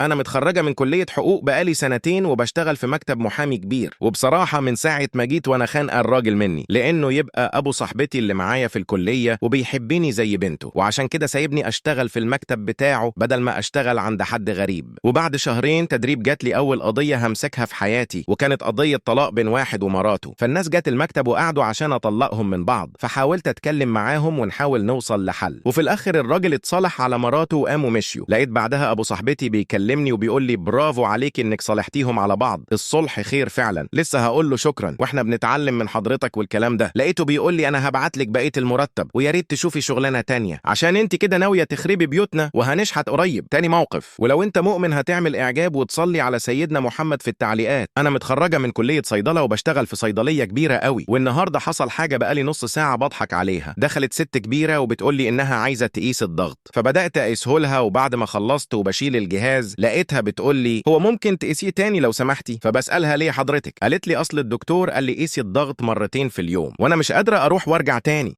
انا متخرجة من كليه حقوق بقالي سنتين وبشتغل في مكتب محامي كبير، وبصراحة من ساعة ما جيت وانا خانقه الراجل مني، لانه يبقى ابو صاحبتي اللي معايا في الكلية وبيحبني زي بنته، وعشان كده سايبني اشتغل في المكتب بتاعه بدل ما اشتغل عند حد غريب. وبعد شهرين تدريب جات لي اول قضية همسكها في حياتي، وكانت قضية طلاق بين واحد ومراته. فالناس جت المكتب وقعدوا عشان اطلقهم من بعض، فحاولت اتكلم معاهم ونحاول نوصل لحل، وفي الاخر الراجل اتصالح على مراته وقاموا مشيوا. لقيت بعدها ابو صاحبتي بيكلمني وبيقول لي برافو عليك انك صالحتيهم على بعض، الصلح خير فعلا. لسه هقول له شكرا واحنا بنتعلم من حضرتك والكلام ده، لقيته بيقول لي انا هبعت لك بقية المرتب ويا ريت تشوفي شغلانة تانية عشان انت كده ناوية تخربي بيوتنا وهنشحت قريب. تاني موقف، ولو انت مؤمن هتعمل اعجاب وتصلي على سيدنا محمد في التعليقات. انا متخرجة من كليه صيدلة وبشتغل في صيدلية كبيرة قوي، والنهارده حصل حاجة بقالي نص ساعة بضحك عليها. دخلت ست كبيرة وبتقول لي انها عايزه تقيس الضغط، فبدات اقيسه لها، وبعد ما خلصت وبشيل الجهاز لقيتها بتقول لي هو ممكن تقيسيه تاني لو سمحتي؟ فبسالها ليه حضرتك؟ قالت لي اصل الدكتور قال لي قيسي الضغط مرتين في اليوم وانا مش قادرة اروح وارجع تاني.